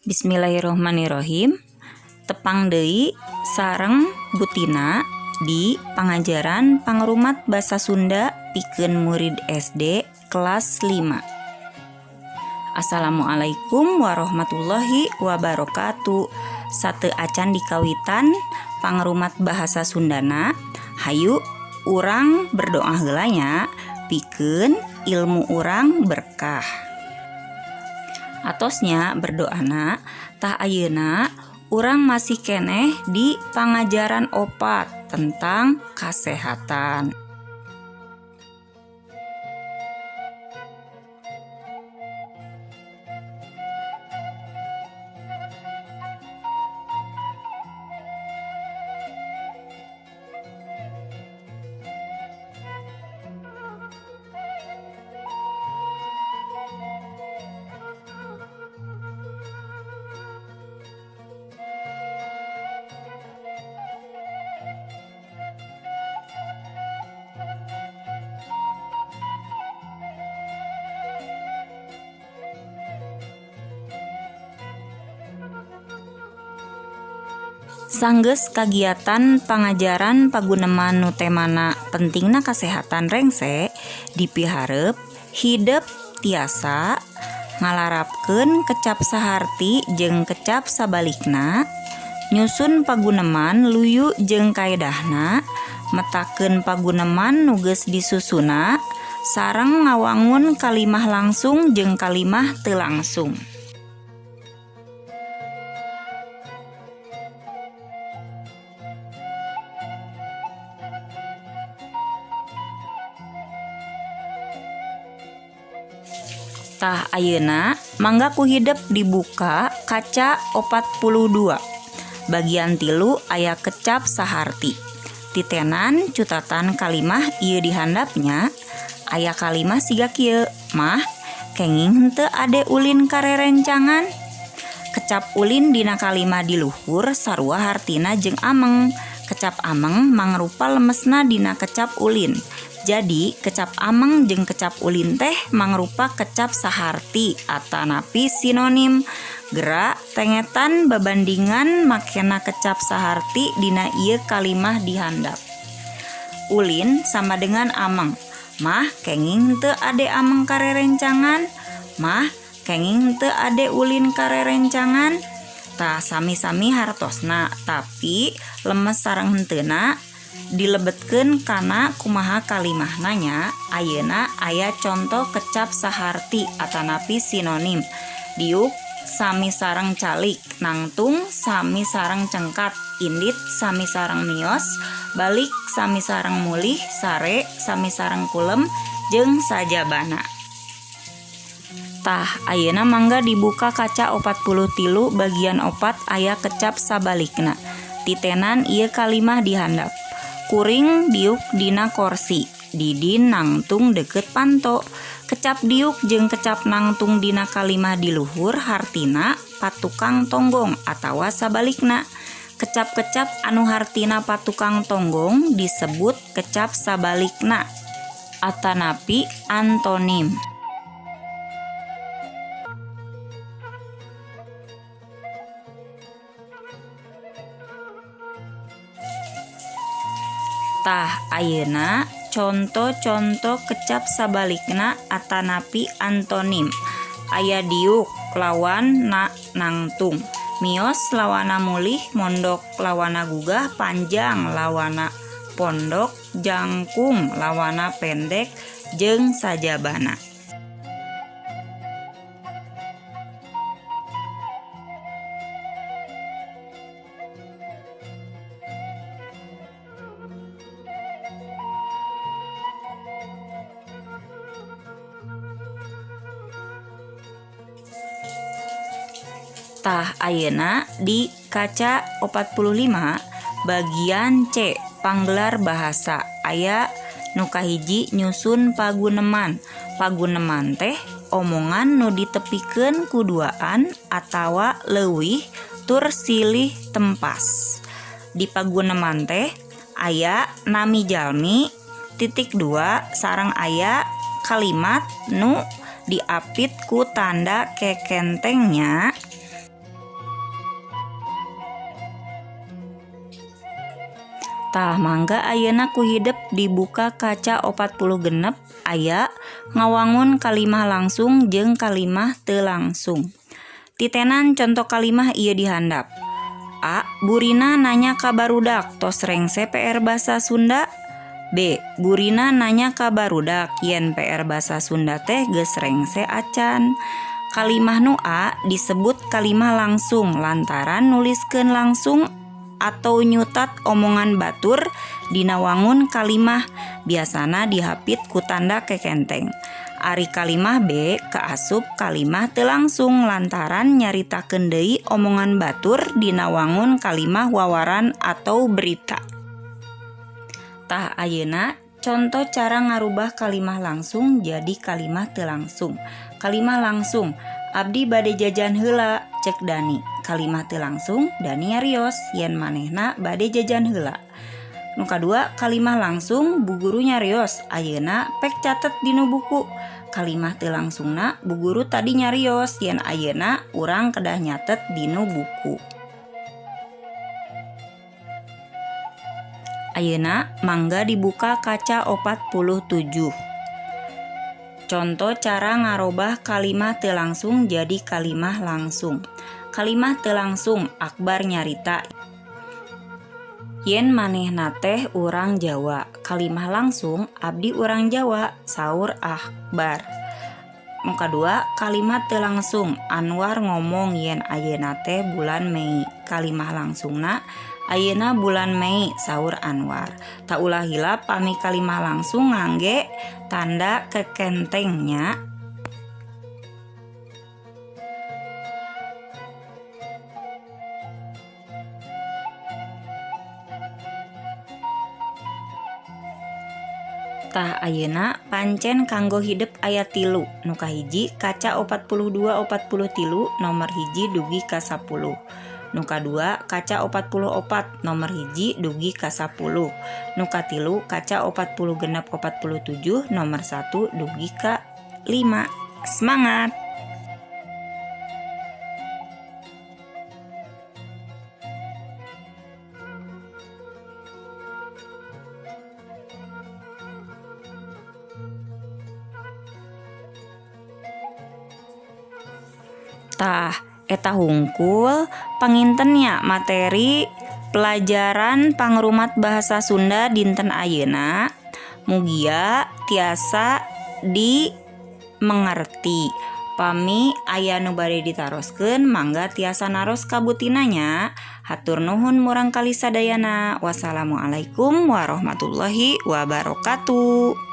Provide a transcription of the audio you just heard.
Bismillahirrohmanirrohim. Tepang deui sareng Bu Tina di pangajaran pangrumat basa Sunda pikeun murid SD kelas 5. Assalamualaikum warahmatullahi wabarakatuh. Sateuacan dikawitan pangrumat bahasa Sundana, hayu urang berdoa heula nya pikeun ilmu urang berkah. Atos nya berdoana. Tah, ayeuna urang masih keneh di pangajaran 4 tentang kesehatan. Sanggeus kagiatan pangajaran paguneman nu temana pentingna kasehatan rengse, dipiharep hidep tiasa ngalarapkeun kecap saharti jeung kecap sabalikna, nyusun paguneman luyu jeung kaedahna, metakeun paguneman nu geus disusunna, sareng ngawangun kalimah langsung jeung kalimah teu langsung. Tah, ayeuna mangga ku hidep dibuka kaca 42 bagian 3, aya kecap saharti. Titenan cutatan kalimah ieu dihandap nya. Aya kalimah siga kieu: "Mah, kenging henteu ade ulin ka rerencangan?" Kecap ulin dina kalimah di luhur sarua hartina jeung ameng. Kecap ameng mangrupa lemesna dina kecap ulin. Jadi kecap ameng jeung kecap ulin teh mangrupa kecap saharti atanapi sinonim. Gera tengetan babandingan makena kecap saharti dina ieu kalimah dihandap. Ulin sama dengan ameng. "Mah, kenging henteu ade ameng ka rerencangan?" "Mah, kenging henteu ade ulin ka rerencangan?" Tah, sami-sami hartosna, tapi lemes sareng henteuna dilebetkeun kana kumaha kalimahna nya. Ayeuna aya conto kecap saharti atanapi sinonim. Diuk sami sareng calik, nangtung sami sareng cengkat, indit sami sareng mios, balik sami sareng mulih, sare sami sareng kulem, jeung sajabana. Tah, ayeuna mangga dibuka kaca 43 bagian 4, aya kecap sabalikna. Titenan ieu kalimah dihandap. "Kuring diuk dina korsi, Didin nangtung deket panto." Kecap diuk jeung kecap nangtung dina kalimah di luhur hartina patukang tonggong atawa sabalikna. Kecap-kecap anu hartina patukang tonggong disebut kecap sabalikna atanapi antonim. Tah, ayeuna conto-conto kecap sabalikna atanapi antonim. Aya diuk lawanna nangtung, mios lawanna mulih, mondok lawanna gugah, panjang lawanna pondok, jangkung lawanna pendek, jeung sajabana. Tah, ayeuna di kaca 45 bagian C panggelar bahasa aya nu kahiji, nyusun paguneman. Paguneman teh omongan nu ditepikeun ku duaan atawa leuwih tur silih tempas. Di paguneman teh aya nami jalmi titik dua sareng aya kalimat nu diapit ku tanda kekenteng nya. Tah mangga ayeuna ku hidep dibuka kaca 46 aya ngawangun kalimah langsung jeung kalimah teu langsung. Titenan conto kalimah ieu di handap. A. Burina nanya ka barudak tos rengse PR basa Sunda. B. Burina nanya ka barudak yen PR basa Sunda teh geus rengse acan. Kalimah nu A disebut kalimah langsung lantaran nuliskeun langsung atau nyutat omongan batur dina wangun kalimah, biasana dihapit ku tanda kekenteng. Ari kalimah B kaasup kalimah teu langsung lantaran nyaritakeun deui omongan batur dina wangun kalimah wawaran atau berita. Tah ayeuna conto cara ngarubah kalimah langsung jadi kalimah teu langsung. Kalimah langsung, "Abdi bade jajan heula," cek Dani. Kalimah teu langsung, Dani nyarios yen manehna bade jajan heula. Nu kadua, kalimah langsung, bu guru nyarios, "Ayeuna pek catet dina buku." Kalimah teu langsungna, bu guru tadi nyarios yen ayeuna urang kedah nyatet dina buku. Ayeuna mangga dibuka kaca 47. Conto cara ngarobah kalimah teu langsung jadi kalimah langsung. Kalimah teu langsung, Akbar nyarita yen manehna teh urang Jawa. Kalimah langsung, "Abdi urang Jawa," saur Akbar. Nu kadua, kalimat teu langsung, Anwar ngomong yen ayeuna teh bulan Mei. Kalimah langsungna, "Ayeuna bulan Mei," saur Anwar. Tah, ulah hilap pami kalimah langsung ngangge tanda kekenteng nya. Tah, ayeuna pancen kanggo hidep aya tilu. Nu kahiji kaca 42 43 nomor 1 dugi ka 10. Nu kadua kaca 44 nomor 1 dugi ka 10. Nu katilu kaca 46 47 nomor 1 dugi ka 5. Semangat! Tah, eta hungkul panginten nya materi pelajaran pangrumat bahasa Sunda dinten ayeuna. Mugia tiasa dimengerti. Pami aya nu bade ditaroskeun, mangga tiasa naros ka Bu Tina nya. Hatur nuhun murangkalih sadayana. Wassalamualaikum warahmatullahi wabarakatuh.